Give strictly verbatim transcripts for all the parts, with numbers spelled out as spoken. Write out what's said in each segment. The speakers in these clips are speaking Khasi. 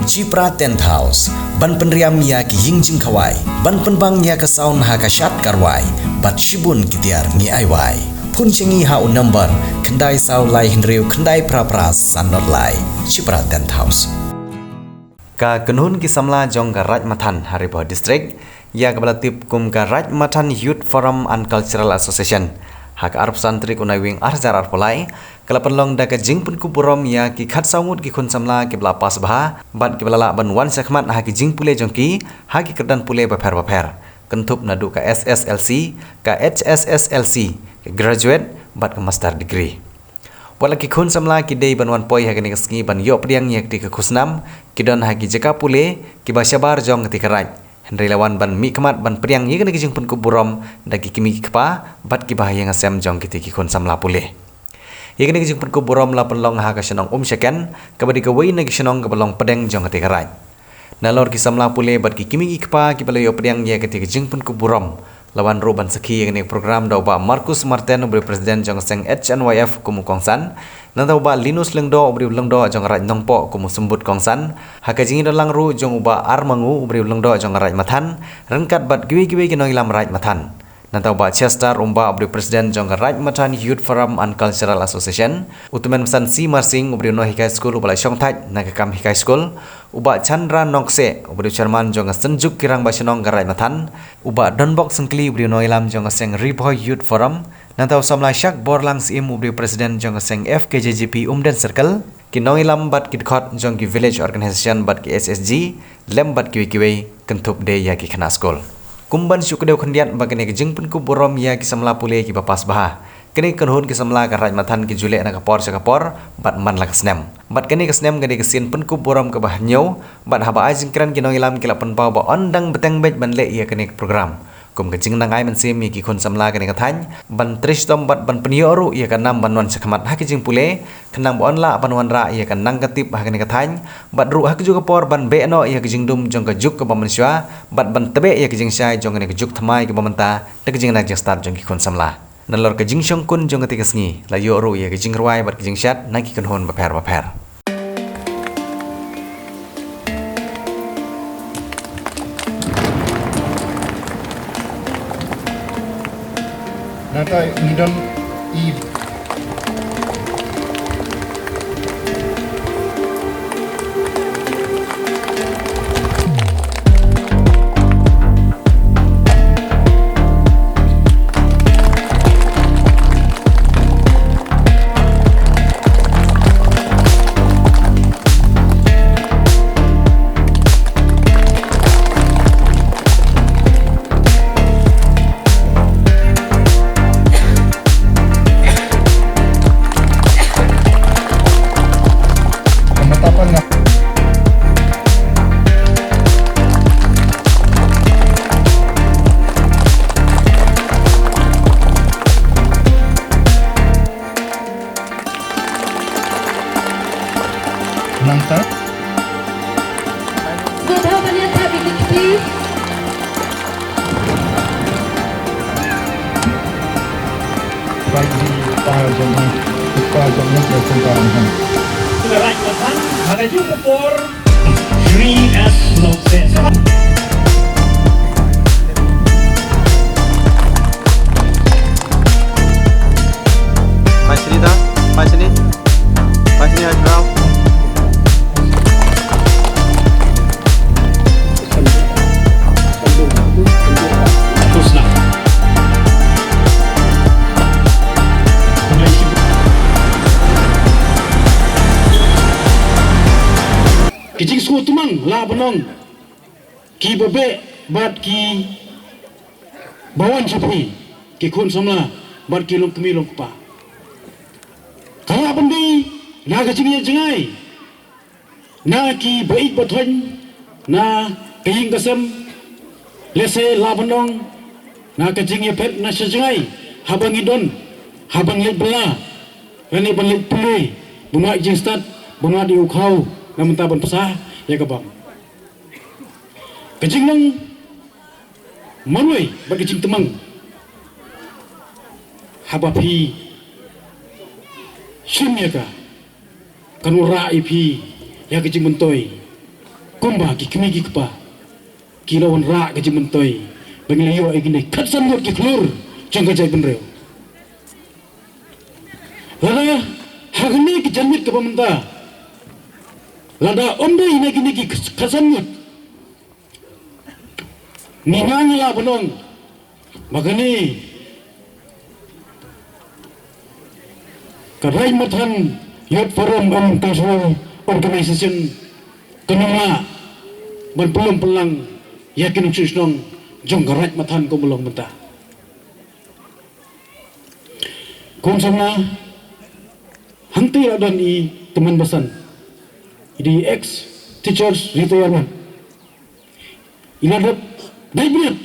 Chipra Tent House, ban pynriam ïa ki ïing jingkhawai, ban pynbang ïa ka sound ha ka shad ka rwai, bad shibun ki tiar ngi ai wai. Phone sha ngi ha u number khyndai saw lai hynriew khyndai phra phra san nod lai. Chipra Tent House. Ka kynhun ki samla jong ka Raid Mathan ha Ri Bhoi District, ïa kaba la tip kum ka Raid Mathan Youth Forum and Cultural Association, ha ka arphew san tarik u Naiwieng ar hajar arphew lai, ka la pynlong da ka jingpynkup burom ïa ki khatsaw ngut ki khun samla kiba la pass bha bad kiba la lah ban wan shakhmat ha ki jingpule jong ki ha ki kyrdan pule bapher bapher, kynthup naduh ka S S L C, ka H S S L C, ka graduate bad ka master degree. Wat la ki khun samla ki dei ban wan poi ha kane ka sngi ban ïoh pdiang ïa kata ka khusnam, ki don ha ki jaka pule kiba shabar jong kata ka raid. Hynrei la wan ban mihkhmat ban pdiang ïa kane ka jingpynkup burom da ki kmie ki kpa bad kiba ha ïing ha sem jong kata ki khun samla pule. Ïa kane ka jingpynkup burom la pynlong ha ka shnong Umshaken, kaba dei kawei na ki shnong kaba long pdeng jong kata ka raid. Nalor ki samla pule bad ki kmie ki kpa kiba la ïoh pdiang ïa kata ka jingpynkup burom, la wan ruh ban sakhi ïa kane ka program da u Bah Marcus Marten, u briew president jong ka seng H N Y F kum u kongsan. Nangta u Bah Linus Lyngdoh, u briew Lyngdoh jong ka Raid Nongpoh kum u symbud kongsan. Ha ka jingïadonlang ruh jong u Bah R. Mangu, u briew Lyngdoh jong ka Raid Mathan, ryngkat bad kiwei kiwei ki nongïalam Raid Mathan. Nangta u Bah Chester Umbah, u briew president jong ka Raid Mathan Youth Forum and Cultural Association, u Tymmen Basan C. Marsing, u briew nonghikai skul uba la shongthait na ka kam hikai skul, u Bah Chandra Nongkseh, u briew chairman jong ka Synjuk ki Rangbah Shnong ka Raid Mathan, u Bah Donbok Syngkli, u briew nongïalam jong ka seng Ri Bhoi Youth Forum, nangta u samla Shakborlang Syiem, u briew president jong ka seng F K J G P Umden Circle, ki nongïalam bad ki dkhot jong ki village organisation bad ki S H G, lem bad kiwei kiwei, kynthup de ïa ki khynnah skul. Kum ban shu kdew khyndiat ba kane ka jingpynkup burom ïa ki samla pule kiba pass bha, kane ka kynhun ki samla ka Raid Mathan ki ju leh na ka por sha ka por bad man la ka snem. Bad kane ka snem ka dei ka sien pynkup burom kaba hynñiew, bad haba ai jingkren ki nongïalam ki la pynpaw ba yn dang bteng beit ban leh ïa kane ka program kum ka jingnang ai mynsiem ïa ki khun samla kane ka thaiñ ban trei shitom bad ban pynïoh ruh ïa ka nam ban wan shakhmat ha ka jingpule, khnang ba yn lah ban wanrah ïa ka nang ka tip ha kane ka thaiñ, bad ruh ha kajuh ka por ban beh noh ïa ka jingdum jong ka juk kaba mynshuwa, bad ban tbeh ïa ka jingshai jong kane ka juk thymmai kaba mynta da ka jingnak jingstad jong ki khun samla. Nalor ka jingshongkun jong kata ka sngi, la ïoh ruh ïa ka jingrwai bad ka jingshad na ki kynhun bapher bapher. Nata ngi don i Nangta. Ko thaw ban ïa thaw ïa ki kti. Bai ki pa jong ngi, ki pa jong ngi, ki pa jong ngi. Ka Raid Mathan, ha kajuh ka por. Shri S. Longse. Phai shini da, phai shini. Phai shini, phai shini. Khusnam. Ki jingsngewthuh mang la ban ong. Kiba beh bad kiba wan sha phi, ki khun samla bad ki longkmie longkpa. Ka lah ban dei na ka jingïa jngai na ki ba ïeit ba thoiñ na ka ïing ka sem, lehse lah ban ong na ka jingïaphet na sha jngai, haba ngi don, haba ngi leit bylla, lane ban leit pule, ban wad jingstad, ban wad ïa u khaw, na bynta ban pynshai ïa ka bam. Ka jinglong marwei bad ka jingtymmen. Haba phi shim ïa ka, kan wanrah ïa phi ïa ka jingmyntoi. kumba ki kmie ki kpa ki la wanrah ka jingmyntoi ba ngi la ïoh ïa kine khatsan ngut ki khlur jong ka jaitbynriew. Lada ha kane ka janmiet kaba mynta, lada ym dei na kine ki khatsan ngut, ngi nga nga lah ban ong ba kane ka Raid Mathan Youth Forum and Cultural Organization kan ym lah ban pynlong pynlang ïa ki nongshong shnong jong ka Raid Mathan kumba long mynta. Khun samla, hangtei la don i tymmen basan, i dei ex teachers retirement, i la dep dei bniat.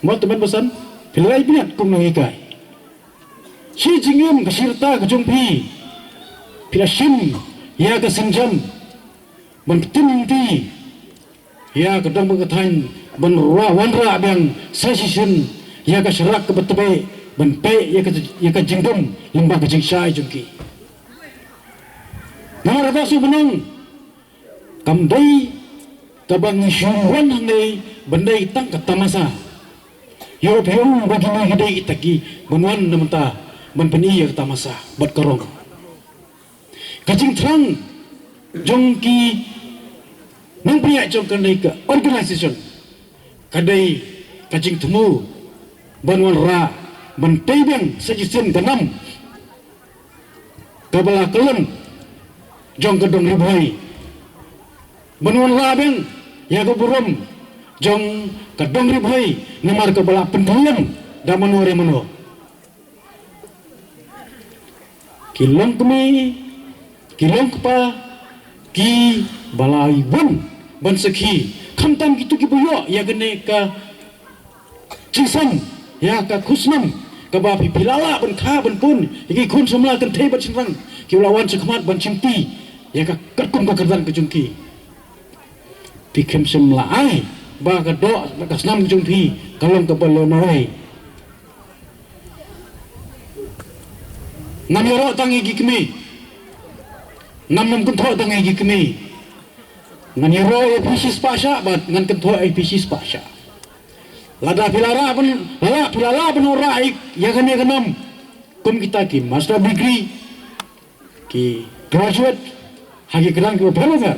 Mo tymmen basan, phi la dei bniat kum nonghikai. Shi jingim ka shi rta ka jong phi, phi la shim ïa ka sienjam ban pyntim lynti ïa ka dong ba ka thaiñ, ban wanrah biang sa shisien ïa ka sharak kaba tbit, ban peit ïa ka, ïa ka jingdum lyngba ka jingshai jong ki. Namar kata shu ban ong, kam dei kaba ngi shu wan hangne ban dei tang ka tamasa. Ïoh phi ong ba kine ki dei kita kiban wan na mynta ban pyni ïa ka tamasa bad ka rong. Ka jingthrang jong ki nongpynïaid jong kane ka organization ka dei ka jingthmu ban wanrah, ban tei biang sa shisien ka nam kaba la kyllon jong ka dong Ri Bhoi, ban wanrah biang ïa ka burom jong ka dong Ri Bhoi namar kaba la pynkyllon da mano re mano. Ki longkmie, ki longkpa, kiba la wan ban sakhi, khamtam kito kiba ïoh ïa kane ka jingsam, ïa ka khusnam kaba phi, phi la lah ban kha ban pun ïa ki khun samla kynthei bad shynrang kiba la wan shakhmat ban shimti ïa ka katkum ka kyrdan ka jong ki. Phi khlem shym la ai ba ka doh bad ka snam ka jong phi ka long kaba lew marwei. Ngam ïaroh tang ïa ki kmie, ngam, ngam kynthoh tang ïa ki kmie. Ngan ïaroh ïa phi shispah shah bad ngan kynthoh ïa phi shispah shah. Lada phi la lah ban, la lah, phi la lah ban wanrah ïa kane ka nam kum kita ki master degree, ki graduate ha ki kyrdan kiba bha bha.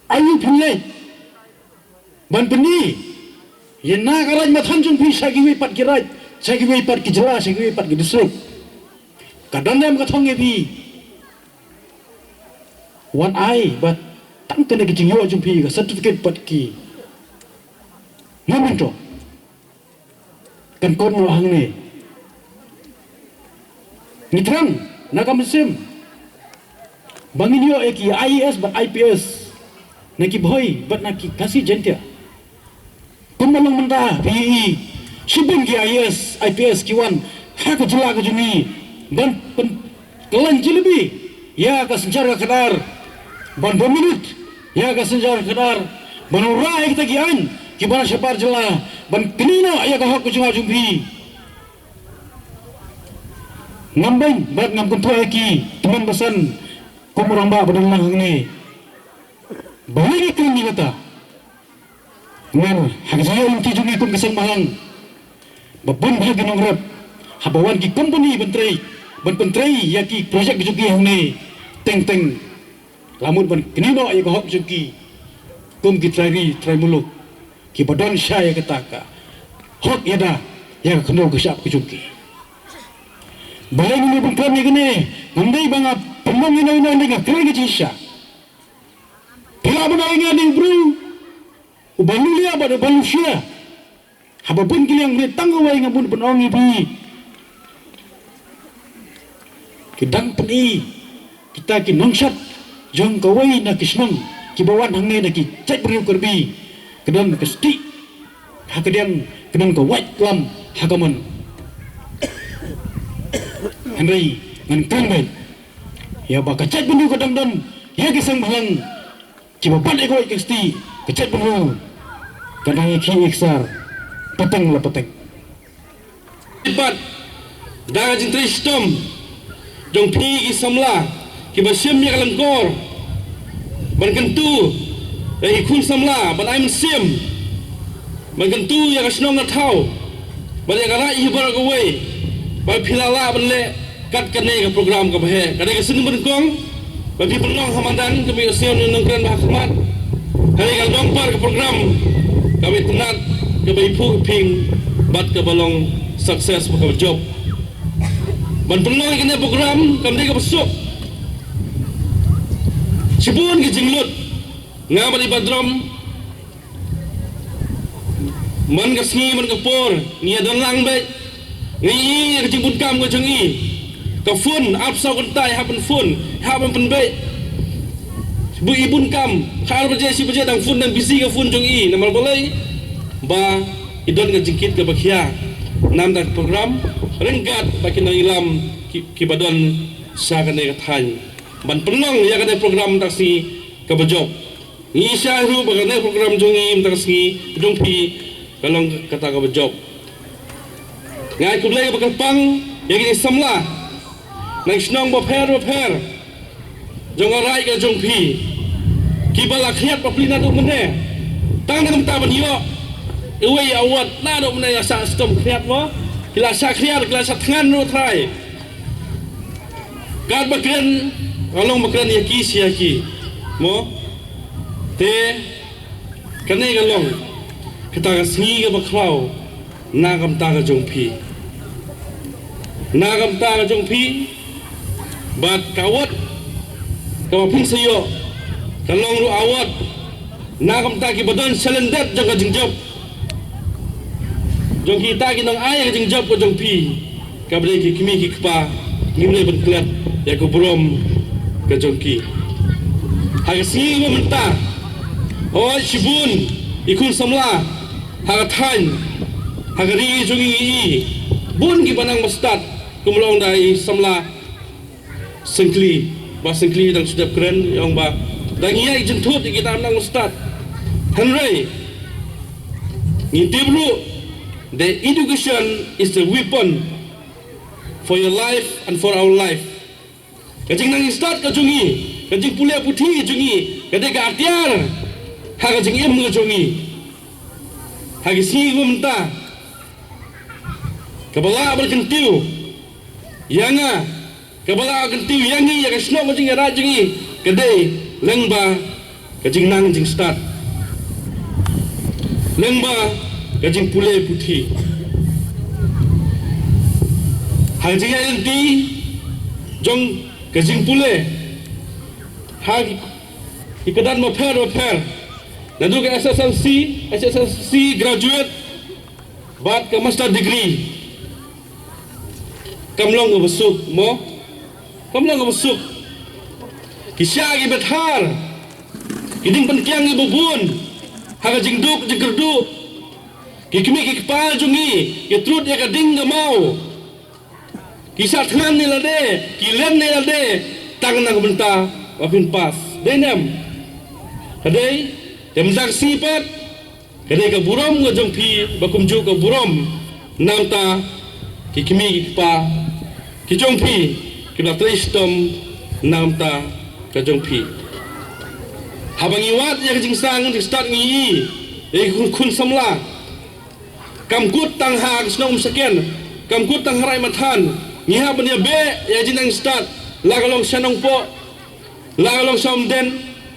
Aïu phin leit ban pyni ïa na ka Raid Mathan jong phi sha kiwei pat ki raid, sha kiwei pat ki jylla, sha kiwei pat ki district? Ka dang dem ka thong ïa phi. Wan ai ba tang kane ka jingïoh jong phi, ka certificate pat ki memento kan kut noh hangne. Ngi thrang na ka mynsiem ba ngin ïoh ïa ki I A S bad I P S na ki Bhoi bad na ki Khasi Jaiñtia. Kumba long mynta phi ïohi shibun ki I A S, I P S ki wan ha ka jylla ka jong ngi ban pyn kylla jylliew ïa ka synshar ka khadar, ban bam minit ïa ka synshar ka khadar, ban wanrah ïa kita ki aiñ kiba na shabar jylla, ban knieh noh ïa ka hok ka jong nga jong phi. Ngam beiñ bad ngam kynthoh ïa ki tymmen basan kum u rangbah ba don lang hangne. Balei ngi kren ïa kata? Namar ha ka jingïaid lynti jong ngi kum ka seng bhalang, ba bun bha ki nongrep, haba wan ki kompani ban trei, ban pyntrei ïa ki projek jong ki hangne, teng teng la mut ban knieh noh ïa ka hok jong ki kum ki trai ri trai muluk kiba don sha ïa kata ka hok ïada ïa ka khyndew ka shyiap ka jong ki. Balei ngin ïa pyntrei ïa kane? Ngam dei ba nga pynlong ïa ino ino, nga kren ka jingshisha. Phi lah ban ong ïa nga dei u briew uba luliah bad uba lushia. Haba bun ki liang, hynrei tang kawei nga bun ban ong ïa phi. Ki dang pyni kita ki nongshad jong kawei na ki shnong kiba wan hangne na ki jaitbynriew Karbi, ka don ka stieh ha ka diang, ka don ka wait lam ha ka mon. Hynrei ngan kren beit ïa ba ka jaitbynriew ka dang don ïa ki seng bhalang kiba bat ïa kawei ka stieh, ka jaitbynriew ka dang ïa ki iksar pateng la pateng. Pat da ka jingtrei shitom jong phi ki samla kiba shim ïa ka lyngkor ban kyntu ïa ki khun samla ban ai mynsiem, ban kyntu ïa ka shnong ka thaw bad ïa ka raid hi baroh kawei ba phi la lah ban leh kat kane ka program kaba heh. Ka dei ka sien banyngkong ba phi pynlong ha madan, ka mih ka sien nongkren ba ha khmat. Ka dei ka long pat ka program kaba itynnad, kaba iphuh iphieng bad kaba long success bad kaba jop. Ban pynlong ïa kane ka program kam dei kaba suk. Shibun ki jinglut, nga bad i Bah Drom, man ka sngi man ka por ngi ïa don lang beit. Ngi ïohi ïa ka jingbun kam ka jong i. Ka phone, ap saw kynta i hap ban phone, i hap ban pynbeit. Ba i bun kam, khatar baje, shi baje dang phone, dang busy ka phone jong i. Namar balei? Ba i don ka jingkit kaba khia na ka bynta ka program ryngkat bad ki nongïalam ki, kiba don sha kane ka thaiñ ban pynlong ïa kane ka program mynta ka sngi kaba jop. Ngi shai ruh ba kane ka program jong ngi mynta ka sngi, jong phi, ka long kata kaba jop. Nga ai khublei kaba kyrpang ïa ki samla na ki shnong bapher bapher jong ka raid ka jong phi, kiba la khriat bapli naduh mynne. Tang na ka bynta ban ïoh iwei i award naduh mynne, ïa shah shitom khriat mo. Ki la shah khriat, ki la shah thngan ruh trai. Katba kren, ka long ba kren ïa ki shi ïa ki mo. Te kane ka long kata ka sngi kaba khraw na ka bynta ka jong phi, na ka bynta ka jong phi. Bad ka award kaba phin sa ïoh ka long ruh award na ka bynta kiba don shalyndet jong ka jingjop jong kita ki nongai ka jingjop ka jong phi, kaba dei ki kmie ki kpa. Ngim dei ban klet ïa ka burom ka jong ki. Ha ka sngi ba mynta, hooid, shibun i khun samla ha ka thaiñ, ha ka ri jong ngi, bun kiba nang ba stad, kum long da i samla Syngkli, Bah Syngkli dang shu dep kren, i ong ba dang ïai jynthut ïa kita nang ba stad. Hynrei ngi tip ruh, the education is the weapon for your life and for our life. Ka jingnang jingstad ka jong ngi, ka jingpule puthi jong ngi, ka dei ka atiar ha ka jingim ka jong ngi. Ha ki sngi ba mynta, kaba lah ban kyntiew ïa nga, kaba lah kyntiew ïa ngi, ïa ka shnong ka jong ngi, ïa ka raid jong ngi, ka dei lyngba ka jingnang jingstad, lyngba ka jingpule puthi. Ha ka jingïaid lynti jong ka jingpule ha ki kyrdan bapher bapher, naduh ka S S L C, H S S L C graduate bad ka master degree, kam long kaba suk mo, kam long kaba suk. Ki shah kiba thar, ki ding pynkiang kiba bun ha ka jingduk jingkyrduh. Ki kmie ki kpa jong ngi ki trud ïa ka ding ka maw, ki shah thngan ne lade, ki len ne lade, tang na ka bynta ba phin pass. Dei ne em? Ka dei. Te mynta ka sngi pat, ka dei ka burom ka jong phi, ba kumjuh ka burom na ka bynta ki kmie ki kpa ki jong phi, kiba la trei shitom na ka bynta ka jong phi. Haba ngi wad ïa ka jingsang jingstad, ngi ïohi ïa ki khun samla, kam kut tang ha ka shnong Umsaken, kam kut tang ha Raid Mathan, ngi hap ban ïabeh ïa ka jingnang jingstad, la ka long sha Nongpoh, la ka long sha Umden,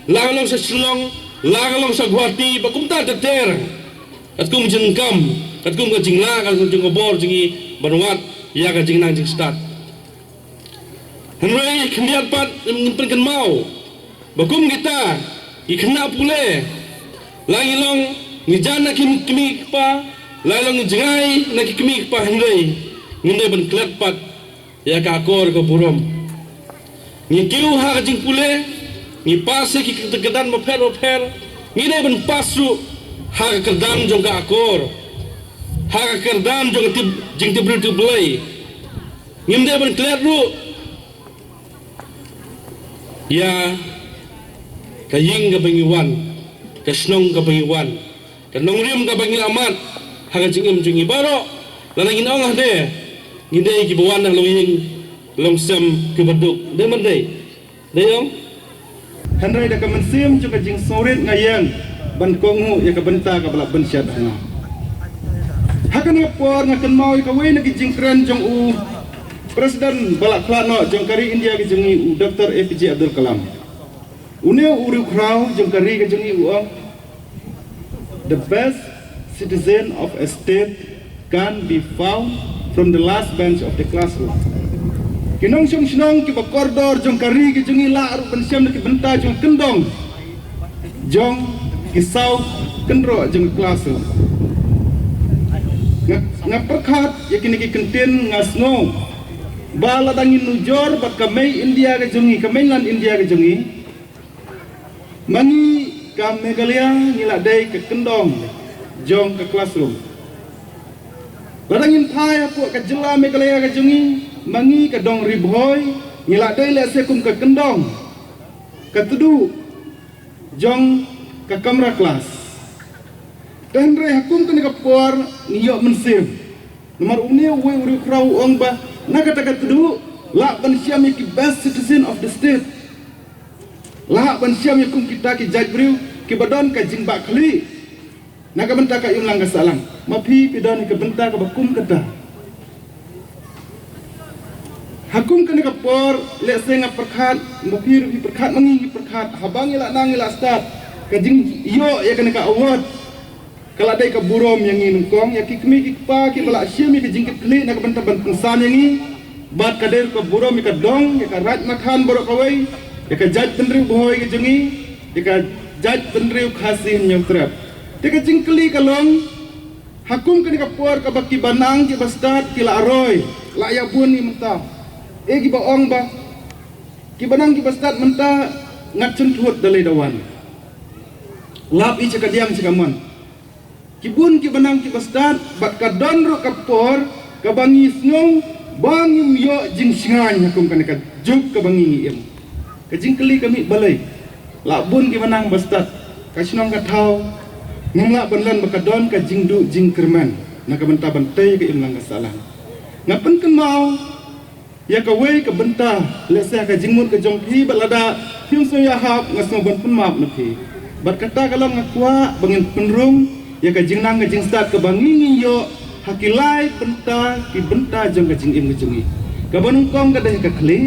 la ka long sha Shillong, la ka long sha Guwahati, bad kumta ter ter. Katkum ka jingkam, katkum ka jinglah, katkum ka bor jong ngi ban wad ïa ka jingnang jingstad. Hynrei khyndiat pat ngin pynkynmaw ba kum kita ki khynnah pule, la ngi long, ngi jan na ki kmie ki kpa, la ngi long, ngi jngai na ki kmie ki kpa, hynrei ngim dei ban klet pat ïa ka akor ka burom. Ngi kiew ha ka jingpule, ngi pass ïa ki kyrdan bapher bapher, ngi dei ban pass ruh ha ka kyrdan jong ka akor, ha ka kyrdan jong ka tip, jingtip briew tip Blei. Ngim dei ban klet ruh ïa ka ïing kaba ngi wan, ka shnong kaba ngi wan, ka nongrim kaba ngi la mad ha ka jingim jong ngi baroh. Lada ngin ong hade, ngi dei kiba wan na ka longïing longsem kiba duk. Dei ban dei? Dei ong? Hynrei da ka mynsiem jong ka jingsngewrit nga ïeng ban kohnguh ïa ka bynta kaba la pynshad ha nga. Ha kane ka por nga kynmaw ïa kawei na ki jingkren jong u President ba la khlad noh jong ka ri India ka jong ngi, u Doctor A P J Abdul Kalam. Une u riewkhraw jong ka ri ka jong ngi u ong, "The best citizen of a state can be found from the last bench of the classroom." Ki nongshong shnong kiba kordor jong ka ri ka jong ngi lah ruh ban shem na ki bynta jong kyndong jong ki saw kynroh jong ka classroom. Nga, nga pyrkhat ïa kine ki kyntien, nga sngew ba lada ngin nujor bad ka mei India ka jong ngi, ka mainland India ka jong ngi, ma ngi ka Meghalaya ngi la dei ka kyndong jong ka classroom. Lada ngin phai hapoh ka jylla Meghalaya ka jong ngi, ma ngi ka dong Ri Bhoi ngi la dei lehse kum ka kyndong, ka tdu jong ka kamra klas. Te hynrei ha kum kane ka por ngi ïoh mynsiem. Namar une uwei u riewkhraw u ong ba na kata ka tdu lah ban shem ïa ki best citizen of the state. Lah ban shem ïa kum kita ki jait briew kiba don ka jingbakla na ka bynta ka imlang ka sahlang. Ma phi phi don ïa ka bynta kaba kum kata. Ha kum kane ka por, lehse nga pyrkhat, ma phi ruh phi pyrkhat, ma ngi ngi pyrkhat, haba ngi la nang ngi la stad ka jingïoh ïa kane ka award, ka la dei ka burom ïa ngi nyngkong, ïa ki kmie ki kpa kiba la shim ïa ka jingkitkhlieh na ka bynta ban pynsan ïa ngi. Bad ka dei ka burom ïa ka dong, ïa ka Raid Makhan baroh kawei, ïa ka jaitbynriew Bhoi ka jong ngi, ïa ka jaitbynriew Khasi Hynñiewtrep. Te ka jingkylli ka long, ha kum kane ka por kaba kiba nang kiba stad ki la roi, la ïa bun ïa mynta. E kiba ong ba kiba nang kiba stad mynta, ngat chynthut da lei da wan. Lap i cha ka diang cha ka mon. Ki bun kiba nang kiba stad, bad ka don ruh ka por kaba ngi sngew ba ngim ïoh jingshngaiñ ha kum kane ka juk kaba ngi ngi im. Ka jingkylli ka mih balei? La bun kiba nang ba stad, ka shnong ka thaw ngim lah ban len ba ka don ka jingduh jingkyrmen na ka bynta ban tei ka imlang ka sahlang. Nga pynkynmaw ïa kawei ka bynta, lehse ha ka jingmut ka jong phi bad lada phim sngew ïahap nga sngew ban pynmap na phi. Bad kata ka long nga kwah ba ngin pynrung ïa ka jingnang ka jingstad kaba ngi ngi ïoh ha ki lai bynta, ki bynta jong ka jingim ka jong ngi. Kaba nyngkong ka dei ha ka khlieh,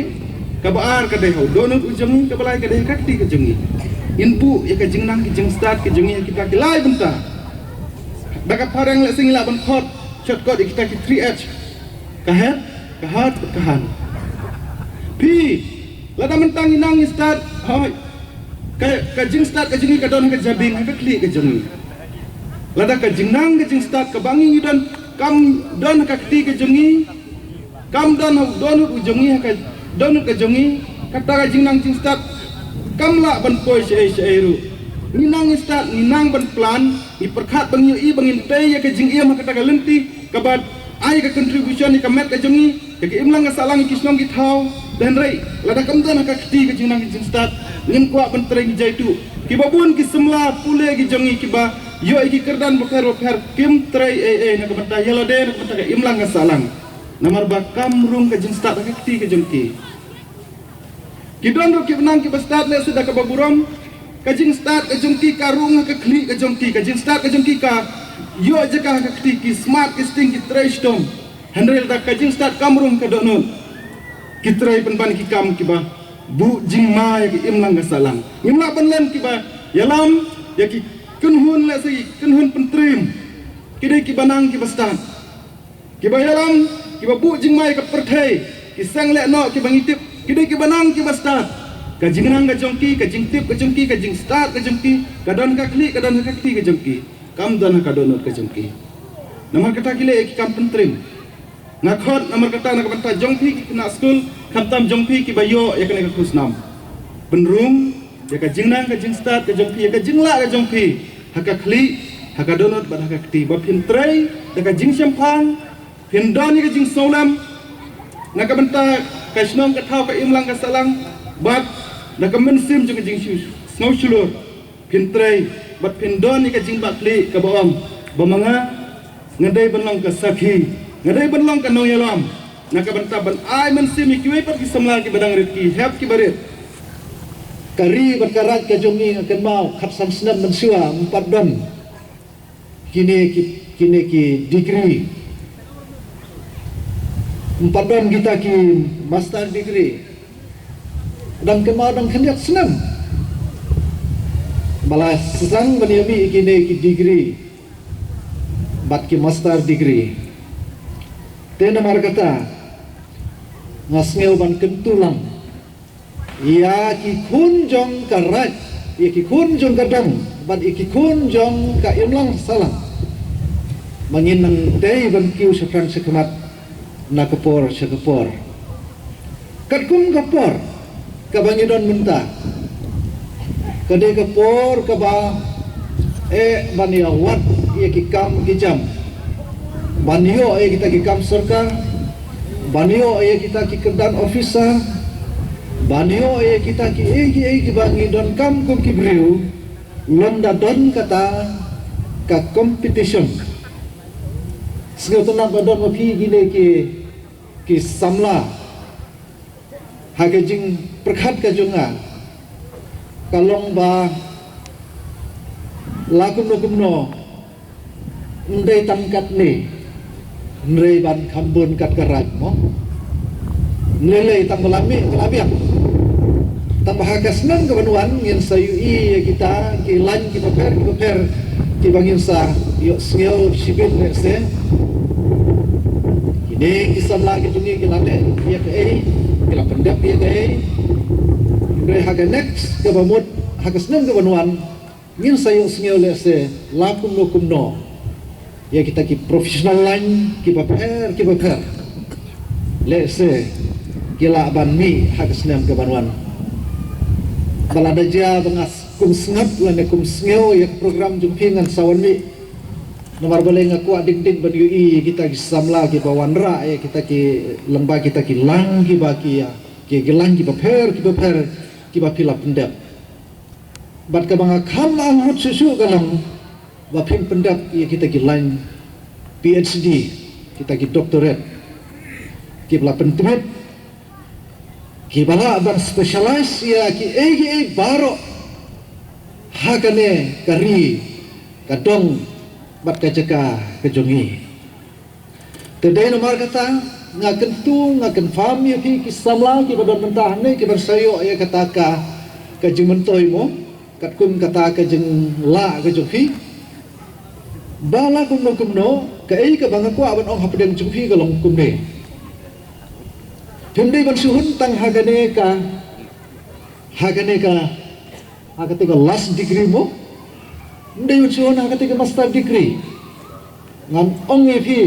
kaba ar ka dei ha u dohnud u jong ngi, kaba lai ka dei ha ka kti ka jong ngi. Ngin buh ïa ka jingnang ka jingstad ka jong ngi ha kita ki lai bynta. Da ka phareng lehse ngi lah ban khot shortcut ïa kita ki three H. Ka head, ka heart, ka hand. Phi, lada mynta ngi nang ngi stad, hoi, ka, ka jingstad ka jong ngi ka don ha ka jabieng, ha ka khlieh ka jong ngi. Lada ka jingnang ka jingstad kaba ngi ngi don kam don ha ka kti ka jong ngi, kam don ha u dohnud u jong ngi, ha ka dohnud ka jong ngi, kata ka jingnang jingstad kam lah ban poi shaei shaei ruh. Ngi nang ngi stad, ngi nang ban plan, ngi pyrkhat ba ngi ïohi ba ngin tei ïa ka jingim ha kata ka lynti kaba ai ka contribution ïa ka met ka jong ngi, ïa ka imlang ka sahlang ïa ki shnong ki thaw. Te hynrei lada kam don ha ka kti ka jingnang ka jingstad, ngim kwah ban trei ngi jaituh. Kiba bun ki samla pule ki jong ngi kiba ïoh ïa ki kyrdan bapher bapher kim trei ei ei na ka bynta ïa lade, na ka bynta ka imlang ka sahlang. Namar ba kam rung ka jingstad ha ka kti ka jong ki. Ki don ruh kiba nang kiba stad lehse da kaba burom. Ka jingstad ka jong ki ka rung ha ka khlieh ka jong ki, ka jingstad ka jong ki ka ïoh jaka ha ka kti, ki smat ki sting ki trei shitom. Hynrei lada ka jingstad kam rung ha ka dohnud, ki trei pynban ki kam kiba buh jingma ïa ka imlang ka sahlang. Ngim lah ban len kiba ïalam ïa ki kynhun lehse ki kynhun pyntriem. Ki dei kiba nang kiba stad. Kiba ïalam, kiba buh jingma ïa ka pyrthei, ki seng lehnoh kiba ngi tip, ki dei kiba nang kiba stad. Ka jingnang ka jong ki, ka jingtip ka jong ki, ka jingstad ka jong ki ka don ha ka khlieh, ka don ha ka kti ka jong ki. Kam don ha ka dohnud ka jong ki. Namar kata ki leh ïa ki kam pyntriem. Nga khot namar kata na ka bynta jong phi ki khynnah skul, khamtam jong phi kiba ïoh ïa kane ka khusnam. Pynrung ïa ka jingnang ka jingstad ka jong phi, ïa ka jinglah ka jong phi ha ka khlieh, ha ka dohnud bad ha ka kti, ba phin trei da ka jingshemphang, phin don ïa ka jingsngewlem na ka bynta ka shnong ka thaw ka imlang ka sahlang, bad da ka mynsiem jong ka jingsngew shlur phin trei bad phin don ïa ka jingbakla kaba ong ba ma nga, nga dei ban long ka sakhi, nga dei ban long ka nongïalam na ka bynta ban ai mynsiem ïa kiwei pat ki samla kiba dang rit, ki hep kiba rit. Ka ri bad ka raij ka jong ngi, nga kynmaw khatsan snem mynshuwa ym pat don kine ki, kine ki degree. Ym pat don kita ki master degree. Dang kynmaw dang khyndiat snem ba la sdang ban ïa mih kine ki degree bad ki master degree. Te namar kata nga sngew ban kyntu lang ïa ki khun jong ka raij, ïa ki khun jong ka dong bad ïa ki khun jong ka imlang sahlang ba ngin nang dei ban kiew shaphrang shakhmat na ka por sha ka por. Katkum ka por kaba ngi don mynta, ka dei ka por kaba eh ban ïa wad ïa ki kam ki jam, ban ïoh ïa kita ki kam sorkar, ban ïoh ïa kita ki kyrdan officer, ban ïoh ïa kita ki ei ki ei kiba ngi donkam kum ki briew. Lymda don kata ka competition. Sngewtynnat ba don ma phi kine ki, ki samla. Ha ka jingpyrkhat ka jong nga, ka long ba la kumno kumno ym dei tang katne, hynrei ban kham bun kat ka raij mo. Ym lei lei tang ba la mih ba la biang. Tang ba ha ka snem ka ban wan ngin sa ïohi ïa kita ki lain kiba pher kiba pher kiba ngin sa ïohsngew shibit lehse. Kine ki samla ki jong ngi ki la leh ïa kaei, ki la pyndep ïa kaei. Hynrei ha ka next kaba mut, ha ka snem ka ban wan, ngin sa ïohsngew lehse la kumno kumno ïa kita ki professional line kiba pher kiba pher. Lehse ki lah ban mih ha ka snem ka ban wan. Ba lada jia ba nga kum sngap lane kum sngew ïa ka program jong phi ngan sa wan mih. Namar balei nga kwah dik dik ban ïohi ïa kita ki samla kiba wanrah ïa kita ki, lyngba kita ki lain kiba ki, ki, ki lain kiba pher kiba pher kiba phi la pyndep. Bad kaba nga kham angnud shuh shuh ka long ba phin pyndep ïa kita ki lain PhD, kita ki doctorate, kiba la pyntbit, kiba lah ban specialize ïa kiei kiei baroh ha kane ka ri, ka dong bad ka jaka ka jong ngi. Te dei namar kata nga kyntu, nga kynfam ïa phi ki samla kiba don mynta hangne kiban sa ïoh ïa kata ka, ka jingmyntoi mo, katkum kata ka jinglah ka jong phi. Ba la kumno kumno, kaei kaba nga kwah ban ong hapdeng jong phi ka long kumne. Phim dei ban shu hun tang ha kane ka, ha kane ka, ha kata ka last degree mo. Ym dei ban shu hun ha kata ka master degree. Ngan ong ïa phi,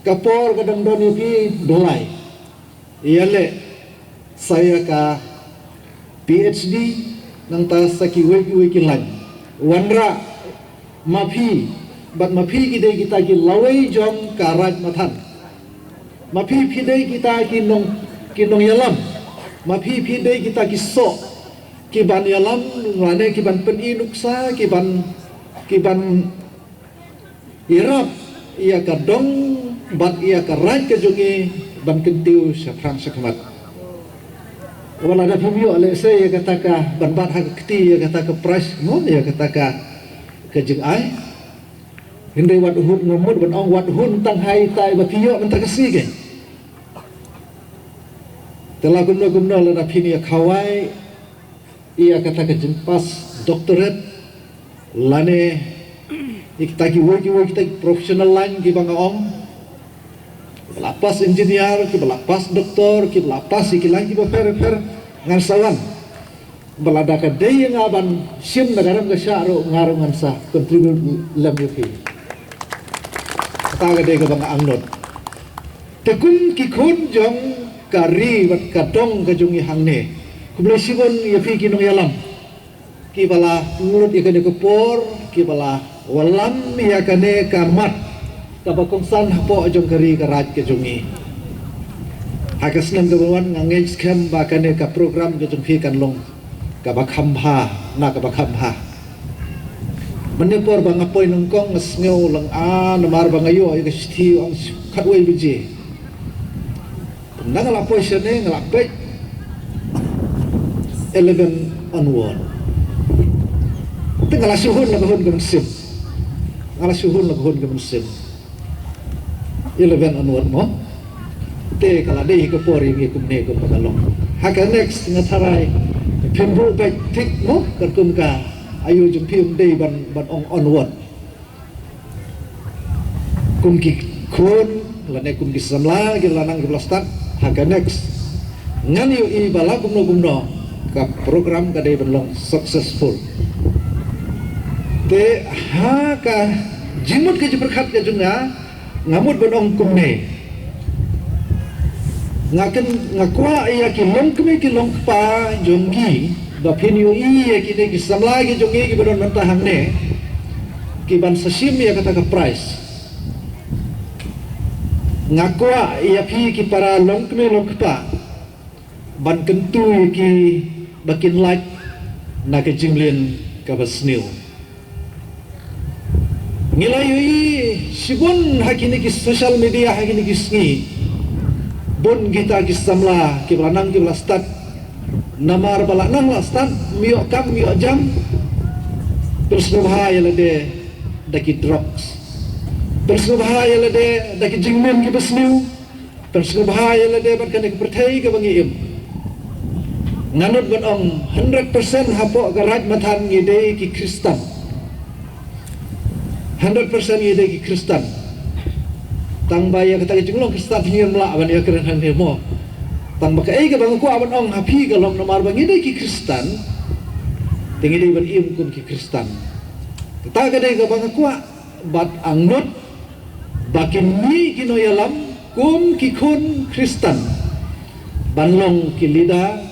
ka por ka dang don ïa phi ba lai ïaleh sa ïa ka PhD, nangta sa kiwei kiwei ki lain. Wanrah ma phi, bad ma phi ki dei kita ki lawei jong ka Raid Mathan. Ma phi phi dei kita ki nong, ki nongïalam. Ma phi phi dei kita ki soh kiban ïalam, lane kiban pyni nuksa, kiban, kiban ïarap ïa ka dong bad ïa ka raid ka jong ngi ban kyntiew shaphrang shakhmat. Wat lada phim ïoh lehse ïa kata ka ban bat ha ka kti ïa kata ka prize mo, ïa kata ka, ka jingai. Hynrei wat hun, nga mut ban ong wat hun tang ha ita iba phi ïoh mynta ka sngi kein. Te la kumno kumno lada phin ïa khawai ïa kata ka jingpass doctorate, lane ïa kita kiwei kiwei kita ki professional line kiba nga ong. Kiba la pass engineer, kiba la pass doctor, kiba la pass ïa ki line kiba pher pher, ngan sa wan. Ba lada ka dei ïa nga ban shim na ka rem ka shah ruh, nga ruh ngan sa contribute lem ïa phi. Kata ka dei kaba nga angnud. Te kum ki khun jong ka ri bad ka dong ka jong ngi hangne, khublei shibun ïa phi ki nongïalam kiba la nglut ïa kane ka por, kiba la wallam ïa kane ka mat kaba kongsan hapoh jong ka ri ka raid ka jong ngi. Ha ka snem kaba wan nga ngeit skhem ba kane ka program ka jong phi kan long kaba kham bha na kaba kham bha. Mynne por ba nga poi nyngkong nga sngew lang, ah, namar ba nga ïoh ïa ka shithi ong khatwei baje. Tang nga la poi shane nga la peit. eleven onward. Te nga la shu hun la ka hun ka mynsiem. Nga la shu hun la ka hun ka mynsiem. Eleven onward mo. Te ka la dei ka por ïa ngi kumne kumba ka long. Ha ka next nga tharai phin buh beit thik mo, katkum ka aïu jong phi ym dei ban, ban ong onward. Kum ki khun lane kum ki samla kiba la nang kiba la stad, ha ka next ngan ïohi ba la kumno kumno ka program ka dei ban long successful. Te ha ka jingmut ka jingpyrkhat ka jong nga, nga mut ban ong kumne. Nga kyn, nga kwah ïa ki longkmie ki longkpa jong ngi ba phin ïohi ïa kine ki samla ki jong ngi kiba don mynta hangne, ki ban sa shim ïa kata ka prize. Nga kwah ïa phi ki para longkmie longkpa ban kyntu ïa ki ba kin lait na ka jingleh kaba sniew. Ngi la ïohi shibun ha kine ki social media ha kine ki sngi, bun kita ki samla kiba la nang kiba la stad, namar ba la nang la stad, ym ïoh kam ym ïoh jam, pynsngewbha ïa lade da ki drugs, pynsngewbha ïa lade da ki jingmut kiba sniew, pynsngewbha ïa lade bad kane ka pyrthei kaba ngi im. Nga nud ban ong hundred percent hapoh ka Raid Mathan ngi dei ki Khristan. Hundred percent ngi dei ki Khristan. Tang ba ïa kata ka jinglong Khristan ngi ym lah ban ïakren hangne mo. Tang ba kaei kaba nga kwah ban ong ha phi ka long namar ba ngi dei ki Khristan, te ngi dei ban im kum ki Khristan. Kata ka dei kaba nga kwah bad nga nud ba kin mih ki nongïalam kum ki khun Khristan ban long ki leader,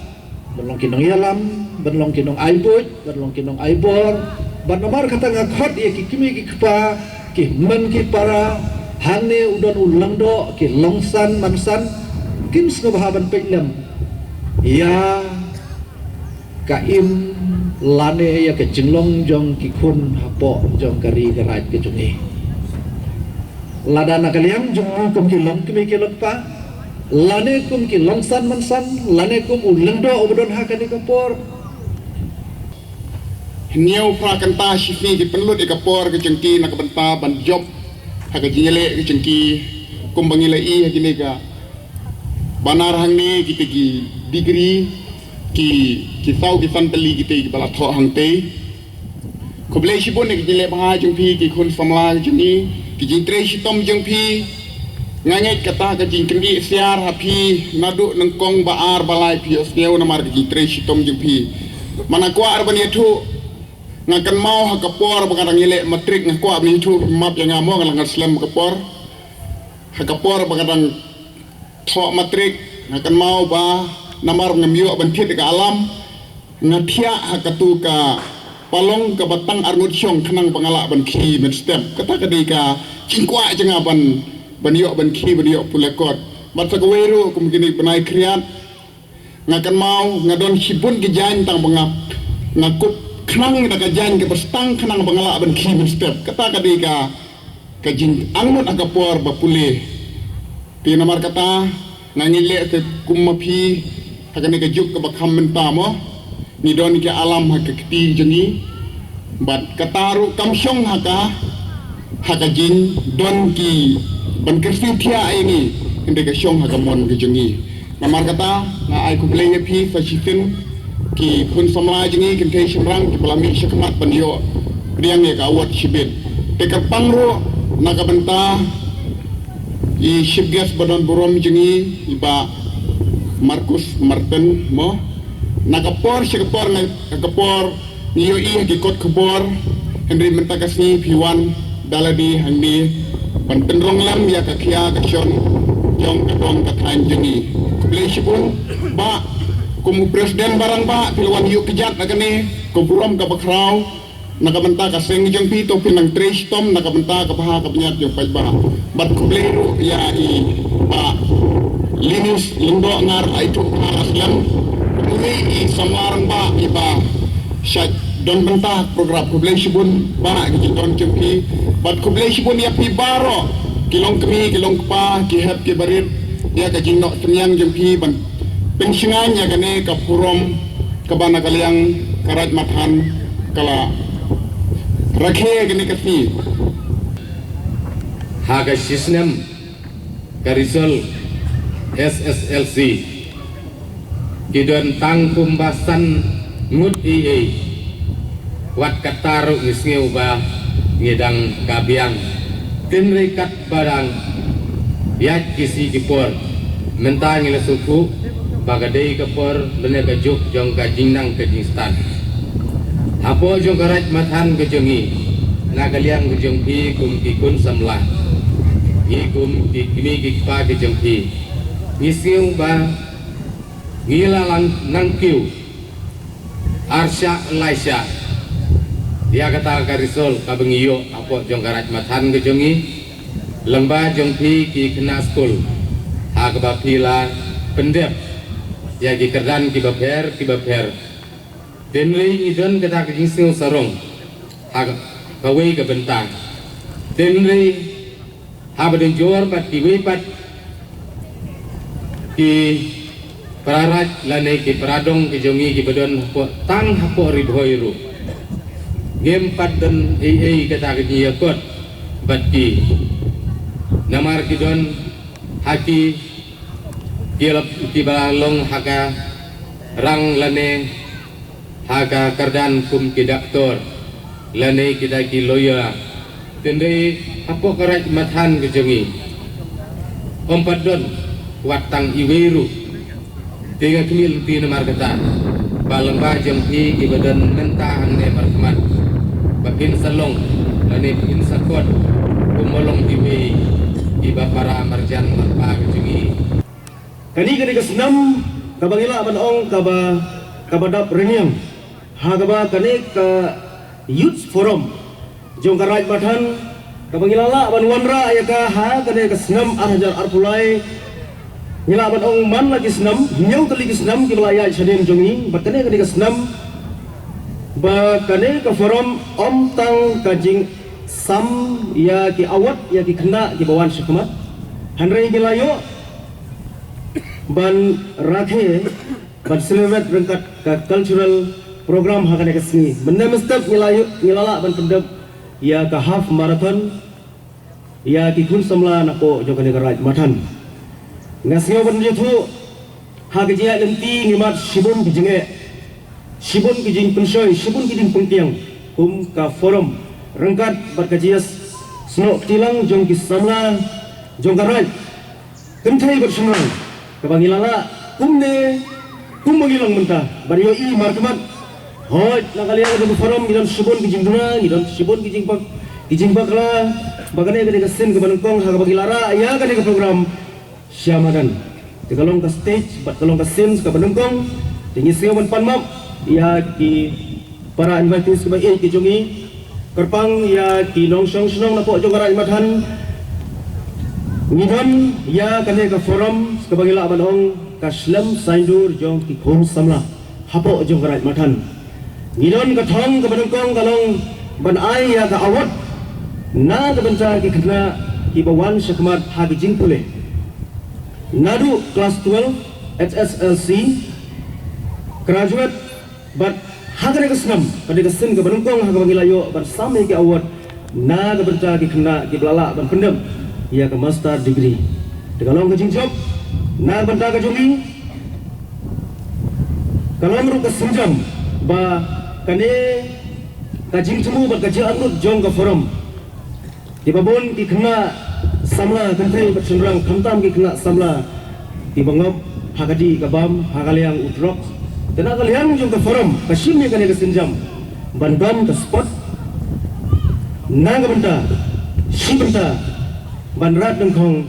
ban long ki nongïalam, ban long ki nongai buit, ban long ki nongai bor. Bad namar kata nga khot ïa ki kmie ki kpa, ki hynmen ki para, hangne u don u lyngdoh, ki longsan mansan, kin sngewbha ban peit lem ïa ka im lane ïa ka jinglong jong ki khun hapoh jong ka ri ka raid ka jong ngi. Lada na ka liang jong ngi kum ki longkmie ki longkpa, lane kum ki longsan mansan, lane kum u lyngdoh uba don ha kane ka por. Hynñiew phra kynta shi sngi ki pynlut ïa ka por ka jong ki na ka bynta ban jop ha ka jingïaleh ka jong ki, kumba ngi la ïohi ha kine ka banner hangne, kita ki degree, ki, ki saw ki san tylli kita kiba la thoh hangtei. Khublei shibun ïa ka jingleh bha jong phi ki khun samla jong ngi, ki jingtrei shitom jong phi. Nga ngeit kata ka jingkyndit siar ha phi naduh nyngkong ba ar ba lai phi ïohsngew namar ka jingtrei shitom jong phi. Mana kwah ar ban ïathuh, nga kynmaw ha ka por ba nga dang ïaleh matrik, nga kwah ban ïathuh, map ïa nga mo, nga la ngan slem ka por. Ha ka por ba nga dang thoh matrik, nga kynmaw ba namar ngam ïoh ban thied ka alam, nga thiah ha katu ka palong kaba tang arngut shong khnang ba nga lah ban khie mynstep. Kata ka dei ka jingkwah jong nga ban, ban ïoh ban khie, ban ïoh pule kot. Bad sa kawei ruh kum kine ki bnai khriat, nga kynmaw nga don shibun ki jaiñ tang ba nga, nga kup khnang da ka jaiñ kaba stang khnang ba nga lah ban khie mynstep. Kata ka dei ka, ka jingangnud ha ka por ba pule. Te namar kata nga ngeit leh te kum ma phi ha kane ka juk kaba kham mynta mo, ngi don ki alam ha ka kti jong ngi. Bad kata ruh kam shong ha ka, ha ka jingdon ki ban kyrsiew thiah ïa ngi, hynrei ka shong ha ka mon ka jong ngi. Namar kata nga ai khublei ïa phi sa shisien ki khun samla jong ngi, kynthei shynrang kiba la mih shakhmat ban ïoh pdiang ïa ka award shibit. Te kyrpang ruh na ka bynta i chief guest ba don burom jong ngi, i Bah Marcus Martin mo. Na ka por sha ka por, na ka por ngi ïohi ha ki kot khubor, hynrei mynta ka sngi phi wan da lade hangne ban pynrong lem ïa ka khia ka shon jong ka dong ka thaiñ jong ngi. Khublei shibun Bah, kum u president ba rangbah phi la wan ïuh kjat na kane ka burom kaba khraw. Na ka bynta ka seng jong phi to phin nang trei shitom na ka bynta ka bha ka bniat jong paidbah. Bad khublei ruh ïa i Bah Linus Lyngdoh Ngar, ai tu ka slem. Khublei i samla rangbah i Bah Shait don bynta program, khublei shibun Bah ki jingdon jong phi. Bad khublei shibun ïa phi baroh ki longkmie ki longkpa, ki hep ki barit, ïa ka jingnoh synñiang jong phi ban pynshngaiñ ïa kane ka forum Kaba na ka liang ka Raid Mathan ka la rakhe kane ka sngi. Ha ka shisnem ka result S S L C ki don tang kumba san ngut ei ei. Wat kata ruh ngi sngew ba ngi dang ka biang. Tynrai kat ba dang ïaid ki sngi ki por, mynta ngi la sngewthuh ba ka dei ka por lane ka juk jong ka jingnang ka jingstad. Hapoh jong ka Raid Mathan ka jong ngi, na ka liang ka jong phi kum ki khun samla, ngi kum ki kmie ki kpa ka jong phi, ngi sngew ba ngi la lang nang kiew ar shah lai shah ïa kata ka result kaba ngi ïoh hapoh jong ka Raid Mathan ka jong ngi. Lyngba jong phi ki khynnah skul, ha kaba phi la pyndep ïa ki kyrdan kiba pher kiba pher. Tynrai ngi don kata ka jingsngew sarong ha kawei ka bynta. Tynrai haba dang jur bad kiwei pat ki para raid lane ki para dong ki jong ngi kiba don hapoh, tang hapoh Ri Bhoi ruh, ngim pat don ei ei kata ka jingïakut bad ki. Namar ki don ha ki, ki la, kiba long ha ka rang lane ha ka kyrdan kum ki doktor lane kita ki lawyer. Tynrai hapoh ka Raid Mathan ka jong ngi, ym pat don wat tang iwei ruh. Te nga khmih lynti namar kata ba lyngba jong phi kiba don mynta hangne markhmat, ba phin sa long lane phin sa kot kum ba long kiwei kiba para marjan marpa ka jong ngi. Kane, kane ka snem kaba ngi lah ban ong kaba, kaba dap rynïeng, ha kaba kane ka Youth Forum jong ka Raid Mathan, kaba ngi la lah ban wanrah ïa ka ha kane ka snem ar hajar arphew lai. Ngi lah ban ong man la ki snem, hynñiew tylli ki snem kiba la ïaid shadien jong ngi, bad kane, kane ka snem ba kane ka forum ym tang ka jingsam ïa ki award ïa ki khynnah kiba wan shakhmat, hynrei ngi la ïoh ban rakhe, ban celebrate ryngkat ka cultural program ha kane ka sngi. Mynne mynstep ngi la ïoh, ngi la lah ban pyndep ïa ka half marathon ïa ki khun samla napoh jong kane ka Raid Mathan. Nga sngew ban ïathuh, ha ka jingïaid lynti ngi mad shibun ki jingeh, shibun ki jingpynshoi, shibun ki jingpynkhiang kum ka forum, ryngkat bad ka jingïasnoh kti lang jong ki samla jong ka Raid, kynthei bad shynrang, kaba ngi la lah kumne, kumba ngi long mynta, ban ïohi markhmat. Hooid, na ka liang ka forum ngi don shibun ki jingduna, ngi don shibun ki jingbak, ki jingbakla, ba kane, kane ka sien kaba nyngkong ha kaba ngi la rah ïa kane ka program sha madan. Te ka long ka stage bad ka long ka sien kaba nyngkong. Te ngi sngew ban pan map ïa ki para invitees kiba ïeit ki jong ngi, kyrpang ïa ki nongshong shnong napoh jong ka Raid Mathan. Ngi don ïa kane ka forum kaba ngi lah ban ong ka slem saindur jong ki khun samla hapoh jong ka Raid Mathan. Ngi don ka thong kaba nyngkong ka long ban ai ïa ka award na ka bynta ki khynnah kiba wan shakhmat ha ki jingpule naduh klas twelve, H S L C, graduate, bad ha kane ka snem, kane ka sien kaba nyngkong ha kaba ngi la ïoh ban sam ïa ki award na ka bynta ki khynnah kiba la lah ban pyndep ïa ka master degree. Te ka long ka jingjop na ka bynta ka jong ngi, ka long ruh ka sienjam ba kane ka jingthmu bad ka jingangnud jong ka forum, kiba bun ki khynnah samla kynthei bad shynrang, khamtam ki khynnah samla kiba ngop ha ka dih ka bam, ha ka liang u drugs. Te na ka liang jong ka forum ka shim ïa kane ka sienjam ban don ka spot na ka bynta, shi bynta ban rat nyngkong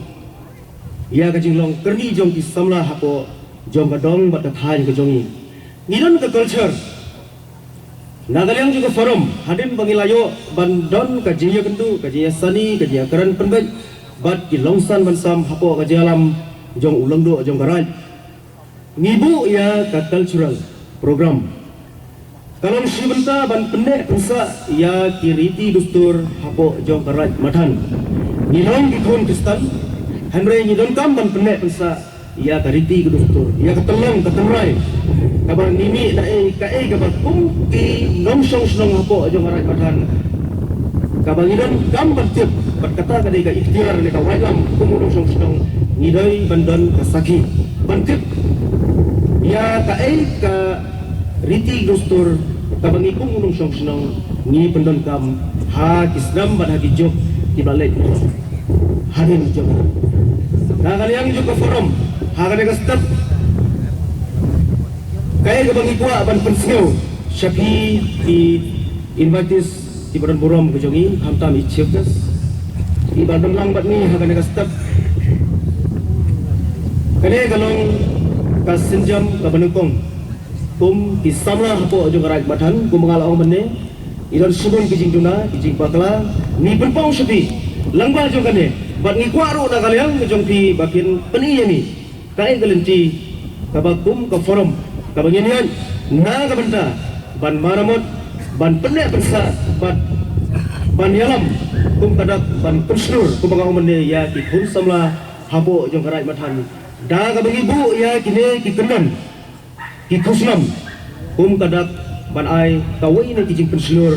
ïa ka jinglong kyrni jong ki samla hapoh jong ka dong bad ka thaiñ ka jong ngi. Ngi don ka culture na ka liang jong ka forum, hadien ba ngi la ïoh ban don ka jingïakynduh, ka jingïasani, ka jingïakren pynbeit bad ki longsan ban sam hapoh ka jingïalam jong u lyngdoh jong ka Raid. Ngi buh ïa ka cultural program, ka long shi bynta ban pynneh pynsah ïa ki riti dustur hapoh jong ka Raid Mathan. Ngi long ki khun Khristan, hynrei ngi donkam ban pynneh pynsah ïa ka riti ka dustur, ïa ka tyllong ka tynrai kaba ngi mih na ei ka ei kaba kum ki nongshong shnong hapoh jong ka Raid Mathan, kaba ngi donkam ban tip, bad kata ka dei ka ikhtiar ne ka waitlam kum u nongshong shnong, ngi dei ban don ka sakhi ban tip ïa ka ei ka riti dustur kaba ngi kum u nongshong shnong ngi pyndonkam ha ki snem bad ha ki juk kiba leit hadien jong. Na ka liang jong ka forum, ha kane ka step, ka ei kaba ngi kwah ban pynsngew sha phi ki invitees kiba don burom ka jong ngi, khamtam i chief guest iba don lang bad ngi ha kane ka step. Kane ka long ka sienjam kaba nyngkong kum ki samla hapoh jong ka Raid Mathan, kum ba nga la ong mynne, i don shibun ki jingduna, ki jingbakla, ngi pynpaw sha phi lyngba jong kane, bad ngi kwah ruh na ka liang ka jong phi ba phin pyni ïa ngi kaei ka lynti kaba kum ka forum kaba ngin ïaid na ka bynta ban maramot, ban pynneh pynsah bad ban ïalam kum ka dak ban pynshlur, kum ba nga ong mynne, ïa ki khun samla hapoh jong ka Raid Mathan da kaba ngi buh ïa kine ki kyndon, ki khusnam, kum ka dak ban ai kawei na ki jingpynshlur